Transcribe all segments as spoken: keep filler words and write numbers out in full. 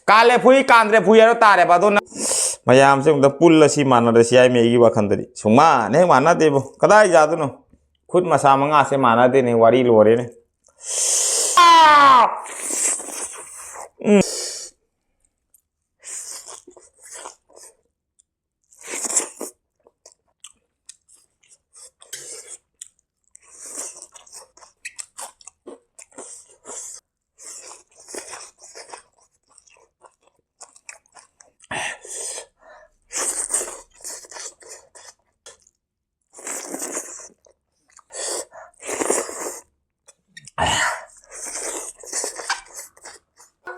ꯀꯥꯂꯦ ꯐꯨꯏ ꯀꯥꯟꯗ꯭ꯔꯦ ꯐꯨꯏ ꯍꯥꯏꯔꯣ ꯇꯥꯔꯦꯕ꯫ ꯑꯗꯨꯅ ꯃꯌꯥꯝꯁꯦ ꯑꯝꯇ ꯄꯨꯜꯂꯁꯤ ꯃꯥꯟꯅꯔꯁꯤ ꯍꯥꯏꯃꯤ ꯑꯩꯒꯤ ꯋꯥꯈꯜꯗꯗꯤ꯫ ꯁꯨꯡꯃꯥꯟ ꯍꯦꯛ ꯃꯥꯟꯅꯗꯦꯕꯣ꯫ ꯀꯗꯥꯏ ꯌꯥꯗꯣꯏꯅꯣ? ꯈꯨꯠ ꯃꯁꯥ ꯃꯉꯥꯁꯦ ꯃꯥꯟꯅꯗꯦꯅꯦ꯫ ꯋꯥꯔꯤ ꯂꯣꯏꯔꯦꯅꯦ꯫ ꯎꯝ꯫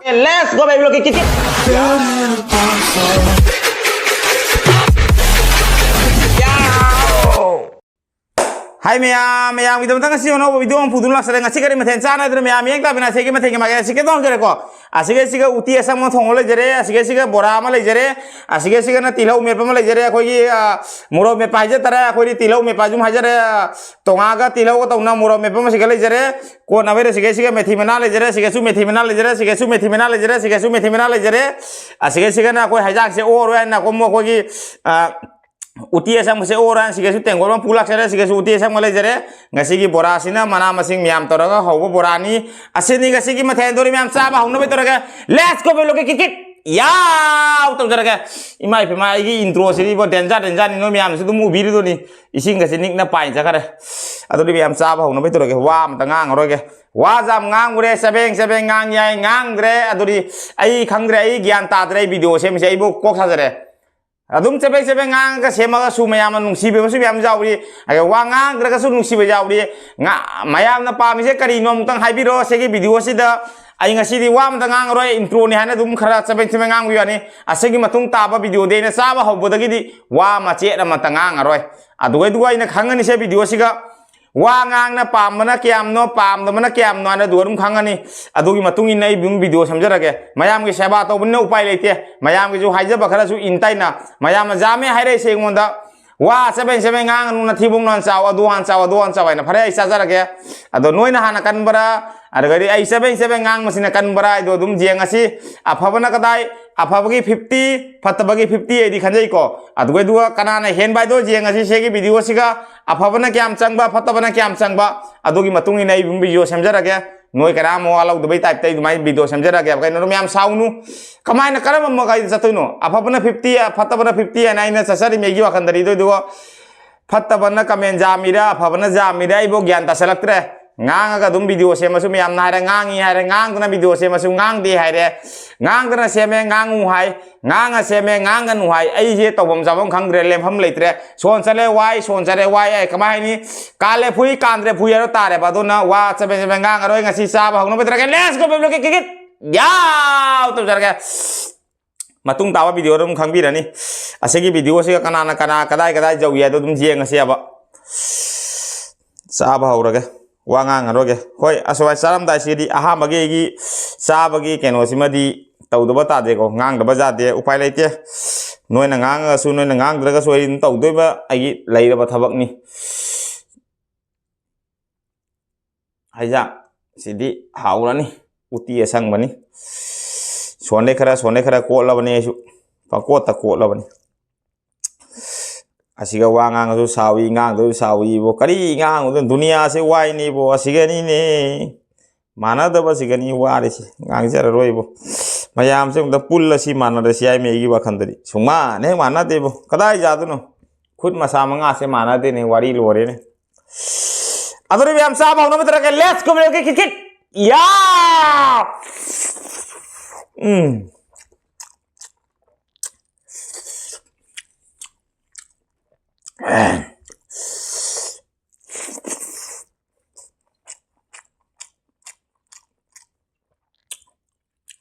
Let's go, baby, look at it. ꯍꯥꯏ ꯃꯌꯥꯝ, ꯃꯌꯥꯝꯒꯤꯗꯃꯛꯇ ꯉꯁꯤ ꯑꯅꯧꯕ video ꯑꯃ ꯄꯨꯗꯨꯅ ꯂꯥꯛꯆꯔꯦ꯫ ꯉꯁꯤ ꯀꯔꯤ ꯃꯊꯦꯜ ꯆꯥꯟꯅꯗ꯭ꯔꯦ ꯃꯌꯥꯝ? ꯌꯦꯡ ꯇꯥꯕꯅ ꯑꯁꯤꯒꯤ ꯃꯊꯦꯜꯒꯤ ꯃꯥꯒꯤ ꯑꯁꯤ ꯈꯤꯇꯪ ꯍꯪꯖꯔꯦꯀꯣ꯫ ꯑꯁꯤꯒ ꯑꯁꯤꯒ ꯎꯇꯤ ꯑꯁꯪꯕ ꯊꯣꯡꯕ ꯂꯩꯖꯔꯦ꯫ ꯑꯁꯤꯒ ꯑꯁꯤꯒ ꯕꯣꯔꯥ ꯑꯃ ꯂꯩꯖꯔꯦ꯫ ꯑꯁꯤꯒ ꯑꯁꯤꯒꯅ ꯇꯤꯜꯍꯧ ꯃꯦꯠꯄ ꯑꯃ ꯂꯩꯖꯔꯦ꯫ ꯑꯩꯈꯣꯏꯒꯤ, ꯑ, ꯃꯣꯔꯣꯛ ꯃꯦꯠꯄ ꯍꯥꯏꯖ ꯇꯥꯔꯦ꯫ ꯑꯩꯈꯣꯏꯗꯤ ꯇꯤꯜꯍꯧ ꯃꯦꯠꯄ ꯍꯥꯏꯁꯨ ꯑꯗꯨꯝ ꯍꯥꯏꯖꯔꯦ꯫ ꯑ, ꯇꯣꯉꯥꯒ ꯇꯤꯜꯍꯧꯒ ꯇꯧꯅ ꯃꯣꯔꯣꯛ ꯃꯦꯠꯄ ꯑꯃ ꯑꯁꯤꯒ ꯂꯩꯖꯔꯦ꯫ ꯀꯣꯟꯅ ꯑꯩꯈꯣꯏꯗ ꯑꯁꯤꯒ ꯑꯁꯤꯒ ꯃꯦꯊꯤ ꯃꯅꯥ ꯂꯩꯖꯔꯦ꯫ ꯑꯁꯤꯒꯁꯨ ꯃꯦꯊꯤ ꯃꯅꯥ ꯂꯩꯖꯔꯦ꯫ ꯑꯁꯤꯒꯁꯨ ꯃꯦꯊꯤ ꯃꯅꯥ ꯂꯩꯖꯔꯦ꯫ ꯑꯁꯤꯒꯁꯨ ꯃꯦꯊꯤ ꯃꯅꯥ ꯂꯩꯖꯔꯦ꯫ ꯑꯁꯤꯒ ꯑꯁꯤꯒꯅ ꯑꯩꯈꯣꯏ ꯍꯩꯖꯥꯛꯁꯦ ꯑꯣꯔꯣꯏ ꯍꯥꯏꯅ ꯑꯩꯈꯣꯏ, ꯑꯩꯈꯣꯏꯒꯤ, ꯑ, ꯎꯇꯤ ꯑꯁꯪꯕꯁꯦ ꯑꯣꯔꯥꯟ ꯁꯤꯒꯁꯨ ꯇꯦꯡꯀꯣꯠ ꯑꯃ ꯄꯨ ꯂꯥꯛꯆꯔꯦ꯫ ꯁꯤꯒꯁꯨ ꯎꯇꯤ ꯑꯁꯪꯕ ꯂꯩꯖꯔꯦ꯫ ꯉꯁꯤꯒꯤ ꯕꯣꯔꯥꯁꯤꯅ ꯃꯅꯥ ꯃꯁꯤꯡ ꯃꯌꯥꯝ ꯇꯧꯔꯒ ꯍꯧꯕ ꯕꯣꯔꯥꯅꯤ꯫ ꯑꯁꯤꯅꯤ ꯉꯁꯤꯒꯤ ꯃꯊꯦꯜ꯫ ꯑꯗꯨꯗꯤ ꯃꯌꯥꯝ ꯆꯥꯕ ꯍꯧꯅꯕ ꯇꯧꯔꯒꯦ꯫ Let's go, ꯕꯦꯂꯣ, ꯀꯤꯛ, ꯀꯤꯛ, ꯀꯤꯛ꯫ ꯌꯥꯎ! ꯇꯧꯖꯔꯒꯦ꯫ ꯏꯃꯥ ꯏꯄꯦꯝꯃ, ꯑꯩꯒꯤ intro ꯁꯤꯗꯤꯕꯣ, danger, danger ꯅꯤ꯫ ꯅꯣꯏ ꯃꯌꯥꯝꯁꯨ ꯑꯗꯨꯝ ꯎꯕꯤꯔꯤꯗꯨꯅꯤ꯫ ꯏꯁꯤꯡꯒꯁꯦ ꯅꯤꯛꯅ ꯄꯥꯏꯅ ꯆꯠꯈꯔꯦ꯫ ꯑꯗꯨꯗꯤ ꯃꯌꯥꯝ ꯆꯥꯕ ꯍꯧꯅꯕ ꯇꯧꯔꯒꯦ꯫ ꯋꯥ ꯑꯃꯇ ꯉꯥꯡꯉꯔꯣꯏꯒꯦ꯫ ꯋꯥꯁꯦ ꯌꯥꯝ ꯉꯥꯡꯉꯨꯔꯦ꯫ ꯆꯕꯦꯡ ꯆꯕꯦꯡ ꯉꯥꯡ ꯌꯥꯏ, ꯉꯥꯡꯗ꯭ꯔꯦ꯫ ꯑꯗꯨꯗꯤ ꯑꯩ ꯈꯪꯗ꯭ꯔꯦ꯫ ꯑꯩ ꯒ꯭ꯌꯥꯟ ꯇꯥꯗ꯭ꯔꯦ꯫ ꯑꯩ video ꯁꯦꯝꯃꯤꯁꯦ ꯑꯩꯕꯨ ꯀꯣꯛ ꯁꯥꯖꯔꯦ꯫ ꯑꯗꯨꯝ ꯆꯕꯦꯡ ꯆꯕꯦꯡ ꯉꯥꯡꯉꯒ ꯁꯦꯝꯃꯒꯁꯨ ꯃꯌꯥꯝꯅ ꯅꯨꯡꯁꯤꯕꯤꯕꯁꯨ ꯃꯌꯥꯝ ꯌꯥꯎꯔꯤ꯫ ꯑꯗ ꯋꯥ ꯉꯥꯡꯗ꯭ꯔꯒꯁꯨ ꯅꯨꯡꯁꯤꯕ ꯌꯥꯎꯔꯤ꯫ ꯉꯥ-, ꯃꯌꯥꯝꯅ ꯄꯥꯝꯃꯤꯁꯦ ꯀꯔꯤꯅꯣ ꯑꯃꯨꯛꯇꯪ ꯍꯥꯏꯕꯤꯔꯣ꯫ ꯁꯤꯒꯤ video ꯁꯤꯗ ꯑꯩ ꯉꯁꯤꯗꯤ ꯋꯥ ꯑꯃꯇ ꯉꯥꯡꯉꯔꯣꯏ, intro ꯅꯤ ꯍꯥꯏꯅ ꯑꯗꯨꯝ ꯈꯔ ꯆꯕꯦꯡ ꯆꯕꯦꯡ ꯉꯥꯡꯕꯤꯌꯨ ꯌꯥꯅꯤ꯫ ꯑꯁꯤꯒꯤ ꯃꯇꯨꯡ ꯇꯥꯕ video ꯗꯤ ꯑꯩꯅ ꯆꯥꯕ ꯍꯧꯕꯗꯒꯤꯗꯤ ꯋꯥ ꯃꯆꯦꯠ ꯑꯃꯇ ꯉꯥꯡꯉꯔꯣꯏ꯫ ꯑꯗꯨꯒꯩꯗꯨꯒ ꯑꯩꯅ ꯈꯪꯉꯅꯤꯁꯦ video ꯁꯤꯒ꯫ ꯋꯥ ꯉꯥꯡꯅ ꯄꯥꯝꯕꯅ ꯀꯌꯥꯝꯅꯣ, ꯄꯥꯝꯗꯕꯅ ꯀꯌꯥꯝꯅꯣ ꯍꯥꯏꯅ ꯑꯗꯨ ꯑꯗꯨꯝ ꯈꯪꯉꯅꯤ꯫ ꯑꯗꯨꯒꯤ ꯃꯇꯨꯡ ꯏꯟꯅ ꯑꯩ ꯑꯗꯨꯝ video ꯁꯦꯝꯖꯔꯒꯦ꯫ ꯃꯌꯥꯝꯒꯤ ꯁꯦꯕꯥ ꯇꯧꯕꯅꯤꯅ ꯎꯄꯥꯏ ꯂꯩꯇꯦ꯫ ꯃꯌꯥꯝꯒꯤꯁꯨ ꯍꯥꯏꯖꯕ ꯈꯔꯁꯨ ꯏꯟ ꯇꯥꯏꯅ꯫ ꯃꯌꯥꯝꯅ ꯖꯥꯝꯃꯦ ꯍꯥꯏꯔꯛꯏꯁꯦ ꯑꯩꯉꯣꯟꯗ꯫ ꯋꯥ ꯆꯕꯦꯡ ꯆꯕꯦꯡ ꯉꯥꯡꯒꯅꯨ, ꯅꯊꯤꯕꯣꯡꯗꯣ ꯍꯥꯟꯅ ꯆꯥꯎ, ꯑꯗꯨ ꯍꯥꯟꯅ ꯆꯥꯎ, ꯑꯗꯨ ꯍꯥꯟꯅ ꯆꯥꯎ ꯍꯥꯏꯅ꯫ ꯐꯔꯦ, ꯑꯩ ꯆꯥꯖꯔꯒꯦ꯫ ꯑꯗꯣ ꯅꯣꯏꯅ ꯍꯥꯟꯅ ꯀꯟꯕ꯭ꯔꯥ, ꯑꯗꯨꯒꯗꯤ ꯑꯩ ꯆꯕꯦꯡ ꯆꯕꯦꯡ ꯉꯥꯡꯕꯁꯤꯅ ꯀꯟꯕ꯭ꯔꯥ ꯍꯥꯏꯗꯣ ꯑꯗꯨꯝ ꯌꯦꯡꯉꯁꯤ꯫ ꯑꯐꯕꯅ ꯀꯗꯥꯏ, ꯑꯐꯕꯒꯤ fifty, ꯐꯠꯇꯕꯒꯤ fifty ꯑꯩꯗꯤ ꯈꯟꯖꯩꯀꯣ꯫ ꯑꯗꯨꯒ, ꯑꯗꯨꯒ ꯀꯅꯥꯅ ꯍꯦꯟꯕ ꯍꯥꯏꯗꯣ ꯌꯦꯡꯉꯁꯤ ꯁꯤꯒꯤ video ꯁꯤꯒ꯫ ꯑꯐꯕꯅ ꯀꯌꯥꯝ ꯆꯪꯕ, ꯐꯠꯇꯕꯅ ꯀꯌꯥꯝ ꯆꯪꯕ, ꯑꯗꯨꯒꯤ ꯃꯇꯨꯡ ꯏꯟꯅ ꯑꯩ ꯑꯗꯨꯝ video ꯁꯦꯝꯖꯔꯒꯦ꯫ ꯅꯣꯏ ꯀꯅꯥ ꯑꯃ ꯋꯥ ꯂꯧꯗꯕꯩ type ꯇ ꯑꯩ ꯑꯗꯨꯃꯥꯏꯅ video ꯁꯦꯝꯖꯔꯛꯀꯦꯕ꯫ ꯀꯩꯅꯣ, ꯃꯌꯥꯝ ꯁꯥꯎꯅꯨ꯫ ꯀꯃꯥꯏꯅ, ꯀꯔꯝꯕ ꯃꯈꯩꯗ ꯆꯠꯇꯣꯏꯅꯣ? ꯑꯐꯕꯅ fifty, ꯐꯠꯇꯕꯅ fifty ꯍꯥꯏꯅ ꯑꯩꯅ ꯆꯠꯆꯔꯤꯃꯤ ꯑꯩꯒꯤ ꯋꯥꯈꯜꯗꯗꯤ꯫ ꯑꯗꯨꯏꯗꯨꯒ ꯐꯠꯇꯕꯅ comment ꯌꯥꯝꯃꯤꯔ, ꯑꯐꯕꯅ ꯌꯥꯝꯃꯤꯔ, ꯑꯩꯕꯨ ꯒ꯭ꯌꯥꯟ ꯇꯥꯁꯜꯂꯛꯇ꯭ꯔꯦ꯫ ꯉꯥꯡꯉꯒ ꯑꯗꯨꯝ video ꯁꯦꯝꯃꯁꯨ ꯃꯌꯥꯝꯅ ꯍꯥꯏꯔꯦ, ꯉꯥꯡꯉꯤ ꯍꯥꯏꯔꯦ, ꯉꯥꯡꯗꯅ video ꯁꯦꯝꯃꯁꯨ ꯉꯥꯡꯗꯦ ꯍꯥꯏꯔꯦ, ꯉꯥꯡꯗꯅ ꯁꯦꯝꯃꯦ, ꯉꯥꯡꯉꯨ ꯍꯥꯏ, ꯉꯥꯡꯉ ꯁꯦꯝꯃꯦ, ꯉꯥꯡꯒꯅꯨ ꯍꯥꯏ꯫ ꯑꯩꯁꯦ ꯇꯧꯐꯝ ꯆꯥꯐꯝ ꯈꯪꯗ꯭ꯔꯦ, ꯂꯦꯞꯐꯝ ꯂꯩꯇ꯭ꯔꯦ꯫ ꯁꯣꯟ ꯆꯠꯂꯦ ꯋꯥꯏ, ꯁꯣꯟ ꯆꯠꯂꯦ ꯋꯥꯏ, ꯑꯩ ꯀꯃꯥꯏ ꯍꯥꯏꯅꯤ? ꯀꯥꯜꯂꯦ ꯐꯨꯏ, ꯀꯥꯟꯗ꯭ꯔꯦ ꯐꯨꯏ ꯍꯥꯏꯔꯣ ꯇꯥꯔꯦꯕ꯫ ꯑꯗꯨꯅ ꯋꯥ ꯆꯕꯦꯠ ꯆꯕꯦꯠ ꯉꯥꯡꯉꯔꯣꯏ꯫ ꯉꯁꯤ ꯆꯥꯕ ꯍꯧꯅꯕ ꯇꯧꯔꯒꯦ꯫ Let's go, baby, kick it, kick it. ꯌꯥꯎ! ꯇꯧꯖꯔꯒꯦ꯫ ꯃꯇꯨꯡ ꯇꯥꯕ video ꯗ ꯑꯗꯨꯝ ꯈꯪꯕꯤꯔꯅꯤ꯫ ꯑꯁꯤꯒꯤ video ꯁꯤꯒ ꯀꯅꯥꯅ ꯀꯅꯥ ꯀꯗꯥꯏ ꯀꯗꯥꯏ ꯌꯧꯏ ꯍꯥꯏꯗꯣ ꯑꯗꯨꯝ ꯌꯦꯡꯉꯁꯦꯕ꯫ ꯆꯥꯕ ꯍꯧꯔꯒꯦ꯫ ꯋꯥ ꯉꯥꯡꯉꯔꯣꯏꯒꯦ꯫ ꯍꯣꯏ, ꯑꯁꯨꯃꯥꯏ ꯆꯥꯔꯝꯗꯥꯏꯁꯤꯗꯤ ꯑꯍꯥꯟꯕꯒꯤ ꯑꯩꯒꯤ ꯆꯥꯕꯒꯤ ꯀꯩꯅꯣꯁꯤꯃꯗꯤ ꯇꯧꯗꯕ ꯇꯥꯗꯦꯀꯣ, ꯉꯥꯡꯗꯕ ꯌꯥꯗꯦ, ꯎꯄꯥꯏ ꯂꯩꯇꯦ꯫ ꯅꯣꯏꯅ ꯉꯥꯡꯉꯒꯁꯨ, ꯅꯣꯏꯅ ꯉꯥꯡꯗ꯭ꯔꯒꯁꯨ ꯑꯩ ꯑꯗꯨꯝ ꯇꯧꯗꯣꯏꯕ, ꯑꯩꯒꯤ ꯂꯩꯔꯕ ꯊꯕꯛꯅꯤ꯫ ꯍꯩꯖꯥꯡ ꯁꯤꯗꯤ ꯍꯥꯎꯔꯅꯤ꯫ ꯎꯇꯤ ꯑꯁꯪꯕꯅꯤ꯫ ꯁꯣꯟꯗꯩ ꯈꯔ, ꯁꯣꯟꯗꯩ ꯈꯔ ꯀꯣꯠꯂꯕꯅꯤ ꯑꯩꯁꯨ꯫ ꯄꯪꯀꯣꯠꯇ ꯀꯣꯠꯂꯕꯅꯤ꯫ ꯑꯁꯤꯒ ꯋꯥ ꯉꯥꯡꯉꯁꯨ ꯁꯥꯎꯏ, ꯉꯥꯡꯗꯁꯨ ꯁꯥꯎꯏ ꯏꯕꯣ꯫ ꯀꯔꯤ ꯉꯥꯡꯉꯨꯗꯣꯏꯅꯣ? ꯗꯨꯅꯤꯌꯥꯁꯦ ꯋꯥꯏꯅꯦ ꯏꯕꯣ꯫ ꯑꯁꯤꯒꯅꯤꯅꯦ꯫ ꯃꯥꯟꯅꯗꯕꯁꯤꯒꯅꯤ ꯋꯥꯔꯤꯁꯦ꯫ ꯉꯥꯡꯖꯔꯔꯣꯏ ꯏꯕꯣ꯫ ꯃꯌꯥꯝꯁꯦ ꯑꯃꯨꯛꯇ ꯄꯨꯜꯂꯁꯤ, ꯃꯥꯟꯅꯔꯁꯤ ꯍꯥꯏꯃꯤ ꯑꯩꯒꯤ ꯋꯥꯈꯜꯗꯗꯤ꯫ ꯁꯨꯡꯃꯥꯟ ꯍꯦꯛ ꯃꯥꯟꯅꯗꯦ ꯏꯕꯣ꯫ ꯀꯗꯥꯏ ꯌꯥꯗꯣꯏꯅꯣ? ꯈꯨꯠ ꯃꯁꯥ ꯃꯉꯥꯁꯦ ꯃꯥꯟꯅꯗꯦꯅꯦ꯫ ꯋꯥꯔꯤ ꯂꯣꯏꯔꯦꯅꯦ꯫ ꯑꯗꯨꯅ ꯃꯌꯥꯝ ꯆꯥꯕ ꯍꯧꯅꯕ ꯇꯧꯔꯒꯦ꯫ Let's go, baby, kick it, kick it. ꯌꯥ! ꯎꯝ꯫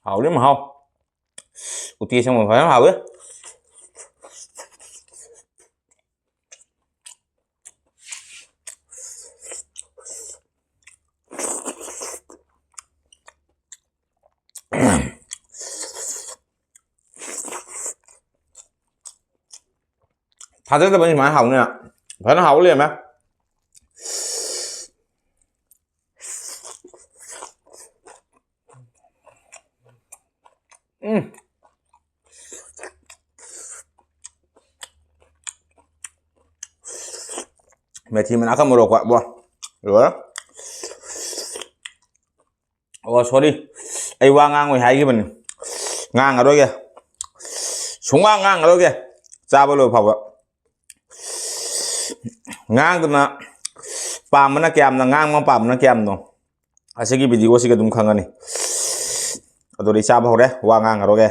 ꯍꯥꯎꯔꯤ ꯃꯍꯥꯎ꯫ ꯎꯇꯤ ꯑꯁꯪꯕ ꯐꯖꯅ ꯍꯥꯎꯋꯤ꯫ ꯊꯥꯖꯗꯕꯅꯤ ꯁꯨꯃꯥꯏꯅ ꯍꯥꯎꯅꯤ꯫ ꯐꯖꯅ ꯍꯥꯎ ꯂꯩꯔꯝꯃꯦ꯫ ꯎꯝ꯫ ꯃꯦꯊꯤ ꯃꯅꯥ ꯈꯔ ꯃꯣꯔꯣꯛ ꯀꯣꯠꯄꯣ꯫ ꯂꯣꯏꯔꯦ꯫ ꯑꯣ, sorry, ꯑꯩ ꯋꯥ ꯉꯥꯡꯉꯣꯏ ꯍꯥꯏꯈꯤꯕꯅꯤ꯫ ꯉꯥꯡꯉꯔꯣꯏꯒꯦ꯫ ꯁꯨꯡꯉꯥꯡ ꯉꯥꯡꯉꯔꯣꯏꯒꯦ꯫ ꯆꯥꯕ ꯂꯣꯏ ꯐꯥꯎꯕ꯫ ꯉꯥꯡꯗꯅ ꯄꯥꯝꯕꯅ ꯀꯌꯥꯝꯅ, ꯉꯥꯡꯕ ꯄꯥꯝꯕꯅ ꯀꯌꯥꯝꯅꯣ, ꯑꯁꯤꯒꯤ video ꯁꯤꯒ ꯑꯗꯨꯝ ꯈꯪꯉꯅꯤ꯫ ꯑꯗꯨꯗꯤ ꯆꯥꯕ ꯍꯧꯔꯦ, ꯋꯥ ꯉꯥꯡꯉꯔꯣꯏꯒꯦ꯫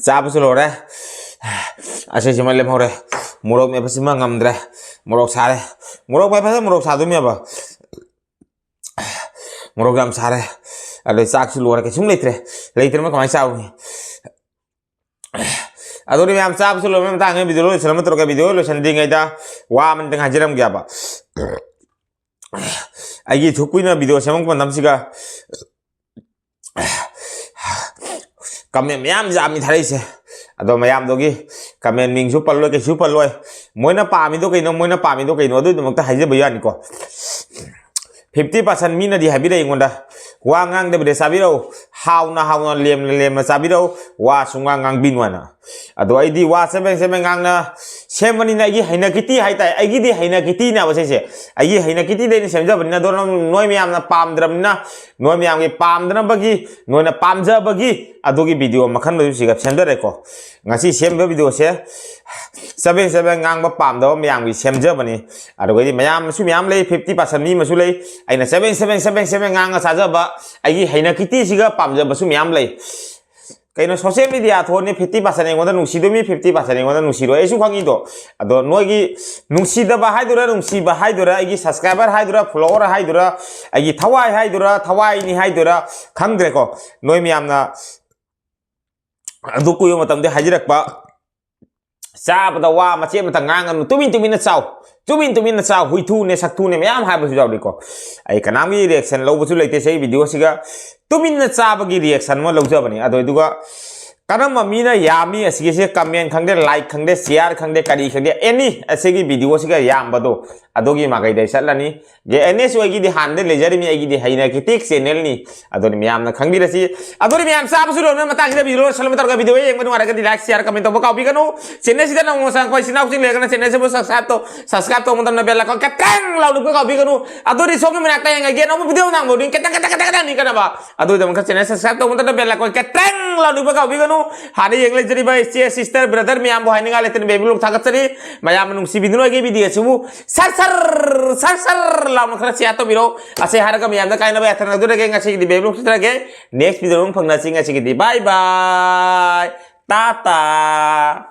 ꯆꯥꯕꯁꯨ ꯂꯣꯏꯔꯦ꯫ ꯑꯁꯤꯁꯤꯃ ꯂꯦꯝꯍꯧꯔꯦ꯫ ꯃꯣꯔꯣꯛ ꯃꯦꯠꯄꯁꯤꯃ ꯉꯝꯗ꯭ꯔꯦ꯫ ꯃꯣꯔꯣꯛ ꯁꯥꯔꯦ꯫ ꯃꯣꯔꯣꯛ ꯐꯖ ꯐꯖꯅ ꯃꯣꯔꯣꯛ ꯁꯥꯗꯣꯏꯅꯦꯕ꯫ ꯃꯣꯔꯣꯛ ꯌꯥꯝ ꯁꯥꯔꯦ꯫ ꯑꯗꯩ ꯆꯥꯛꯁꯨ ꯂꯣꯏꯔꯦ꯫ ꯀꯩꯁꯨꯝ ꯂꯩꯇ꯭ꯔꯦ꯫ ꯂꯩꯇ꯭ꯔꯕꯅ ꯀꯃꯥꯏꯅ ꯆꯥꯔꯨꯅꯤ? ꯑꯗꯨꯅꯤ ꯃꯌꯥꯝ, ꯆꯥꯕꯁꯨ ꯂꯣꯏꯕ ꯃꯇꯥꯡꯗ ꯚꯤꯗꯤꯑꯣ ꯂꯣꯏꯁꯤꯜꯂꯝꯃ ꯇꯧꯔꯒ, ꯚꯤꯗꯤꯑꯣ ꯂꯣꯏꯁꯤꯟꯗ꯭ꯔꯤꯉꯩꯗ ꯋꯥ ꯑꯃꯇꯪ ꯍꯥꯏꯖꯔꯝꯒꯦꯕ꯫ ꯑꯩꯒꯤ ꯑꯁꯨꯛ ꯀꯨꯏꯅ ꯚꯤꯗꯤꯑꯣ ꯁꯦꯝꯃꯛꯄ ꯃꯇꯝꯁꯤꯒ ꯀꯃꯦꯟ ꯃꯌꯥꯝ ꯌꯥꯝꯃꯤ ꯊꯥꯔꯛꯏꯁꯦ꯫ ꯑꯗꯣ ꯃꯌꯥꯝꯗꯨꯒꯤ comment ꯃꯤꯡꯁꯨ ꯄꯜꯂꯣꯏ, ꯀꯩꯁꯨ ꯄꯜꯂꯣꯏ꯫ ꯃꯣꯏꯅ ꯄꯥꯝꯃꯤꯗꯣ ꯀꯩꯅꯣ, ꯃꯣꯏꯅ ꯄꯥꯝꯃꯤꯗꯣ ꯀꯩꯅꯣ, ꯑꯗꯨꯒꯤꯗꯃꯛꯇ ꯍꯥꯏꯖꯕ ꯌꯥꯅꯤꯀꯣ꯫ Fifty percent ꯃꯤꯅꯗꯤ ꯍꯥꯏꯕꯤꯔꯛꯑꯦ ꯑꯩꯉꯣꯟꯗ, "ꯋꯥ ꯉꯥꯡꯗꯕꯤꯗ ꯆꯥꯕꯤꯔꯛꯎ, ꯍꯥꯎꯅ ꯍꯥꯎꯅ ꯂꯦꯝꯅ ꯂꯦꯝꯅ ꯆꯥꯕꯤꯔꯛꯎ, ꯋꯥ ꯁꯨꯡꯉꯥꯡ ꯉꯥꯡꯕꯤꯅꯨ" ꯍꯥꯏꯅ꯫ ꯑꯗꯣ ꯑꯩꯗꯤ ꯋꯥ ꯆꯕꯦꯡ ꯆꯕꯦꯡ ꯉꯥꯡꯅ ꯁꯦꯝꯕꯅꯤꯅ ꯑꯩꯒꯤ ꯍꯩꯅꯈꯤꯇꯤ ꯍꯥꯏꯇꯥꯔꯦ, ꯑꯩꯒꯤꯗꯤ ꯍꯩꯅꯈꯤꯇꯤꯅꯦꯕ ꯁꯤꯁꯦ꯫ ꯑꯩꯒꯤ ꯍꯩꯅꯈꯤꯇꯤꯗ ꯑꯩꯅ ꯁꯦꯝꯖꯕꯅꯤꯅ, ꯑꯗꯣ ꯅꯪ, ꯅꯣꯏ ꯃꯌꯥꯝꯅ ꯄꯥꯝꯗ꯭ꯔꯕꯅꯤꯅ, ꯅꯣꯏ ꯃꯌꯥꯝꯒꯤ ꯄꯥꯝꯗꯅꯕꯒꯤ, ꯅꯣꯏꯅ ꯄꯥꯝꯖꯕꯒꯤ ꯑꯗꯨꯒꯤ video ꯃꯈꯜ ꯑꯗꯨ ꯁꯤꯒ ꯁꯦꯝꯖꯔꯦꯀꯣ꯫ ꯉꯁꯤ ꯁꯦꯝꯕ videoꯁꯦ ꯆꯕꯦꯡ ꯆꯕꯦꯡ ꯉꯥꯡꯕ ꯄꯥꯝꯗꯕ ꯃꯌꯥꯝꯒꯤ ꯁꯦꯝꯖꯕꯅꯤ꯫ ꯑꯗꯨꯒꯩꯗꯤ ꯃꯌꯥꯝꯁꯨ ꯃꯌꯥꯝ ꯂꯩ, fifty percent ꯃꯤ ꯑꯃꯁꯨ ꯂꯩ, ꯑꯩꯅ ꯆꯕꯦꯡ ꯆꯕꯦꯡ ꯆꯕꯦꯡ ꯆꯕꯦꯡ ꯉꯥꯡꯉ ꯆꯥꯖꯕ, ꯑꯩꯒꯤ ꯍꯩꯅꯈꯤꯇꯤꯁꯤꯒ ꯄꯥꯝꯖꯕꯁꯨ ꯃꯌꯥꯝ ꯂꯩ꯫ ꯀꯩꯅꯣ, social media ꯊꯣꯛꯑꯅꯤ, fifty percent ꯑꯩꯉꯣꯟꯗ ꯅꯨꯡꯁꯤꯗꯣꯏ ꯃꯤ, fifty percent ꯑꯩꯉꯣꯟꯗ ꯅꯨꯡꯁꯤꯔꯣꯏ, ꯑꯩꯁꯨ ꯈꯪꯉꯤꯗꯣ꯫ ꯑꯗꯣ ꯅꯣꯏꯒꯤ ꯅꯨꯡꯁꯤꯗꯕ ꯍꯥꯏꯗꯣꯏꯔꯥ, ꯅꯨꯡꯁꯤꯕ ꯍꯥꯏꯗꯣꯏꯔꯥ, ꯑꯩꯒꯤ subscriber ꯍꯥꯏꯗꯣꯏꯔꯥ, follower ꯍꯥꯏꯗꯣꯏꯔꯥ, ꯑꯩꯒꯤ ꯊꯋꯥꯏ ꯍꯥꯏꯗꯣꯏꯔꯥ, ꯊꯋꯥꯏꯅꯤ ꯍꯥꯏꯗꯣꯏꯔꯥ, ꯈꯪꯗ꯭ꯔꯦꯀꯣ꯫ ꯅꯣꯏ ꯃꯌꯥꯝꯅ ꯑꯗꯨ ꯀꯨꯏꯕ ꯃꯇꯝꯗ ꯍꯥꯏꯖꯔꯛꯄ, "ꯆꯥꯕꯗ ꯋꯥ ꯃꯆꯦꯠ ꯑꯃꯇ ꯉꯥꯡꯒꯅꯨ, ꯇꯨꯃꯤꯟ ꯇꯨꯃꯤꯟꯅ ꯆꯥꯎ, ꯇꯨꯃꯤꯟ ꯇꯨꯃꯤꯟꯅ ꯆꯥꯎ, ꯍꯨꯏꯊꯨꯅꯦ ꯁꯛꯊꯨꯅꯦ" ꯃꯌꯥꯝ ꯍꯥꯏꯕꯁꯨ ꯌꯥꯎꯔꯤꯀꯣ꯫ ꯑꯩ ꯀꯅꯥꯝꯒꯤ reaction ꯂꯧꯕꯁꯨ ꯂꯩꯇꯦ ꯁꯤ videoꯁꯤꯒ꯫ ꯇꯨꯃꯤꯟꯅ ꯆꯥꯕꯒꯤ reaction ꯑꯃ ꯂꯧꯖꯕꯅꯤ꯫ ꯑꯗꯨ, ꯑꯗꯨꯒ ꯀꯔꯝꯕ ꯃꯤꯅ ꯌꯥꯝꯃꯤ ꯑꯁꯤꯒꯤꯁꯦ, comment ꯈꯪꯗꯦ, like ꯈꯪꯗꯦ, share ꯈꯪꯗꯦ, ꯀꯔꯤ ꯈꯪꯗꯦ, any ꯑꯁꯤꯒꯤ videoꯁꯤꯒ ꯌꯥꯝꯕꯗꯣ, ꯑꯗꯨꯒꯤ ꯃꯥꯏꯀꯩꯗ ꯑꯩ ꯆꯠꯂꯅꯤ꯫ ꯖꯦ ꯑꯦꯟ ꯑꯦꯁ ꯑꯣꯏꯒꯤꯗꯤ ꯍꯥꯟꯅꯗꯩ ꯂꯩꯖꯔꯤꯃꯤ, ꯑꯩꯒꯤꯗꯤ ꯍꯩꯅꯈꯤꯇꯤ channelꯅꯤ꯫ ꯑꯗꯨꯅ ꯃꯌꯥꯝꯅ ꯈꯪꯕꯤꯔꯁꯤ꯫ ꯑꯗꯨꯅ ꯃꯌꯥꯝ ꯆꯥꯕꯁꯨ ꯂꯣꯏꯔꯕ ꯃꯇꯥꯡꯁꯤꯗ video ꯂꯣꯏꯁꯤꯜꯂꯕ ꯃꯇꯨꯡꯗ video ꯌꯦꯡꯕ ꯅꯨꯡꯉꯥꯏꯔꯒꯗꯤ like, share, comment ꯇꯧꯕ ꯀꯥꯎꯕꯤꯒꯅꯨ꯫ Channelꯁꯤꯗ ꯅꯧꯅ ꯆꯪꯉꯛꯄ ꯏꯆꯤꯟ ꯏꯅꯥꯎꯁꯤꯡ ꯂꯩꯔꯒꯅ channelꯁꯤꯕꯨ subscribe ꯇꯧ, subscribe ꯇꯧꯕ ꯃꯇꯝꯗ bell icon ꯈꯤꯇꯪ ꯂꯥꯎ ꯅꯤꯛꯄ ꯀꯥꯎꯕꯤꯒꯅꯨ꯫ ꯑꯗꯨꯗꯤ ꯁꯣꯝꯒꯤ ꯃꯅꯥꯛꯇ ꯌꯦꯡꯉꯒꯦ ꯑꯅꯧꯕ video ꯅꯪꯕ ꯈꯤꯇꯪ ꯈꯤꯇꯪ ꯈꯤꯇꯪ ꯈꯤꯇꯪ ꯅꯤꯛꯀꯅꯕ꯫ ꯑꯗꯨꯒꯤꯗꯃꯛꯇ channel subscribe ꯇꯧꯕ ꯃꯇꯝꯗ bell icon ꯈꯤꯇꯪ ꯂꯥꯎ ꯅꯤꯛꯄ ꯀꯥꯎꯕꯤꯒꯅꯨ꯫ ꯍꯥꯟꯅ ꯌꯦꯡ ꯂꯩꯖꯔꯤꯕ ꯏꯆꯦ, sister, brother ꯃꯌꯥꯝꯕꯨ ꯍꯥꯏꯅꯤꯡꯉꯥꯏ ꯂꯩꯇꯅ ꯕꯦꯕꯤ ꯕ꯭ꯂꯣꯛ ꯊꯥꯒꯠꯆꯔꯤ꯫ ꯃꯌꯥꯝꯅ ꯅꯨꯡꯁꯤꯕꯤꯗꯨꯅ ꯑꯩꯒꯤ videoꯁꯤꯕꯨ ꯁꯔ ꯁꯔ, ꯁꯔ ꯁꯔ ꯂꯥꯎꯅ ꯈꯔ share ꯇꯧꯕꯤꯔꯣ꯫ ꯑꯁꯤ ꯍꯥꯏꯔꯒ ꯃꯌꯥꯝꯗ ꯀꯥꯏꯅꯕ ꯌꯥꯊꯪ ꯅꯪꯖꯔꯒꯦ꯫ ꯉꯁꯤꯒꯤꯗꯤ ꯕꯦꯕꯤ ꯕ꯭ꯂꯣꯛ ꯊꯥꯖꯔꯒꯦ꯫ Next videoꯗ ꯑꯃꯨꯛ ꯐꯪꯅꯁꯤ꯫ ꯉꯁꯤꯒꯤꯗꯤ bye bye, ꯇꯥꯇꯥ꯫